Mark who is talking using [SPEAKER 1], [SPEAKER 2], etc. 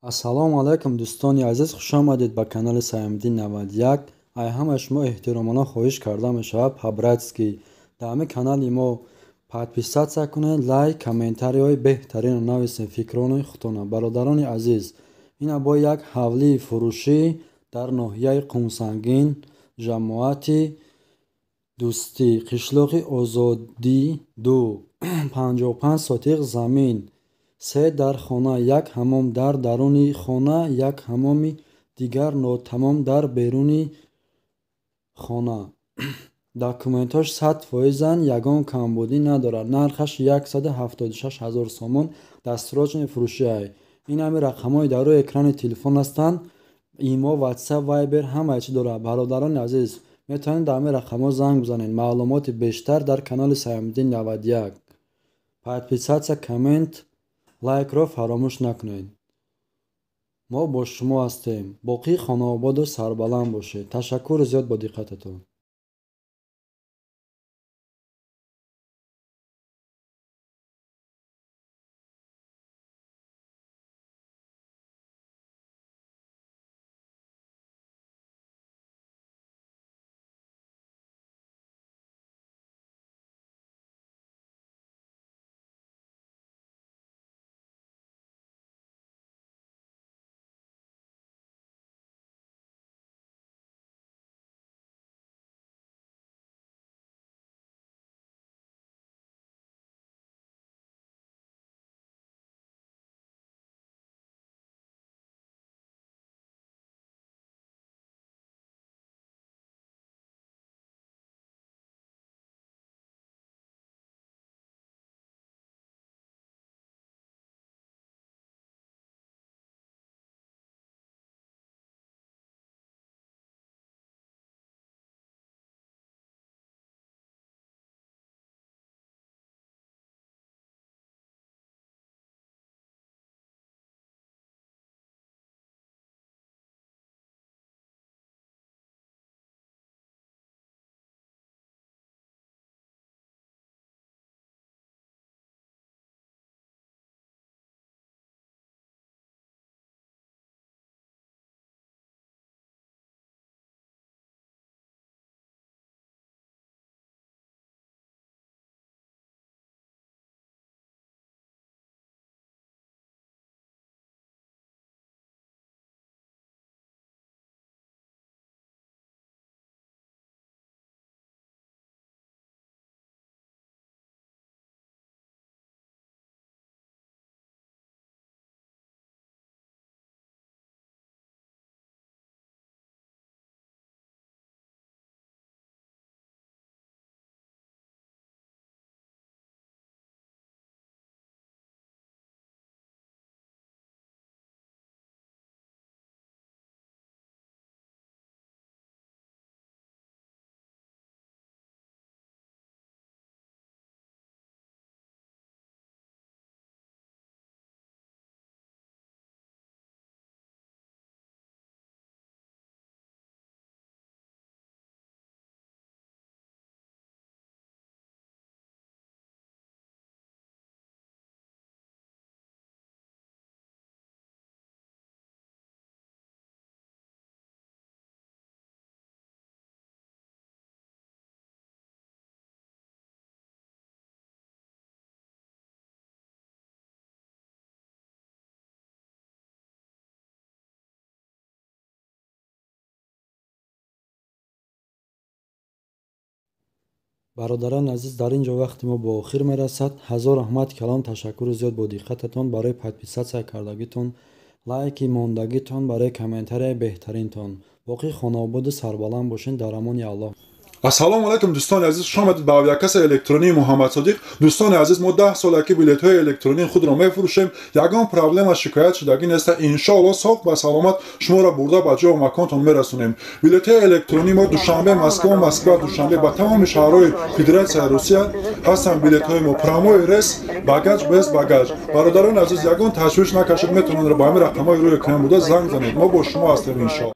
[SPEAKER 1] Ассалому алайкум, дӯстони азиз, хушомадед ба канали Саёмиддин 91. Ай ҳама шумо эҳтиромона хоҳиш карда мешавад, по-братски дар ҳамин канали мо подписаться кунед, лайк, комментарийҳои беҳтаринро нависед, фикрони худтона. Бародарони азиз, ина бо як ҳавлии фурӯшӣ дар ноҳияи Қумсангин, ҷамоати Дӯстӣ, қишлоқи Озодӣ 2, 55 сотиқ замин, 3 дар хона, як ҳаммом дар даруни хона, як ҳаммоми дигар нотамом дар беруни хона. Документҳош 100%-анд, ягон камбудӣ надорад. Нархаш 176 ҳазор сомон, дастсрочни фурӯшиай. Ин ҳами рақамҳои дар рӯи экрани телефон ҳастанд. Имо, WhatsApp, Viber ҳамаи чӣ дорад. Бародарони азиз, метавонед дар ҳамин рақамҳо занг бизанед. Маълумоти бештар дар канали Саёмиддин 91. Подписаться, коммент, лайкро фаромӯш накунед. Мо бо шумо ҳастем. Боқӣ хонаободу сарбаланд бошед. Ташаккури зиёд бо диққататон. Бародарони азиз, дар ин ҷо вақти мо ба охир мерасад. Ҳазор раҳмат калон, ташаккури зиёд бо диққататон, барои подписаться кардагитон, лайки мондагитон, барои комментарияи беҳтаринтон. Боқӣ хонаободу сарбаланд бошед, дар амони Аллоҳ.
[SPEAKER 2] Ассалому алайкум, дӯстони азиз, хуш омадед ба авиакасса электронии Муҳаммадсодиқ. Дӯстони азиз, мо 10 сола ки билетҳои электронии худро мефурӯшем, ягон проблема шикоят шудагӣ нест. Иншоалло соғ ба саломат шуморо бурда ба ҷо маконтон мерасонем. Билетҳои электронии мо Душанбе, Москва, Москва, Душанбе ба тамоми шаҳрҳои Федератсияи Русия ҳастанд билетҳои мо. Прямой рейс, багаж без багаж. Бародарони азиз, ягон ташвиш накашед, метавонед ба ҳамин рақамҳои рӯи экран буда занг занед. Мо бо шумо ҳастем, иншоалло.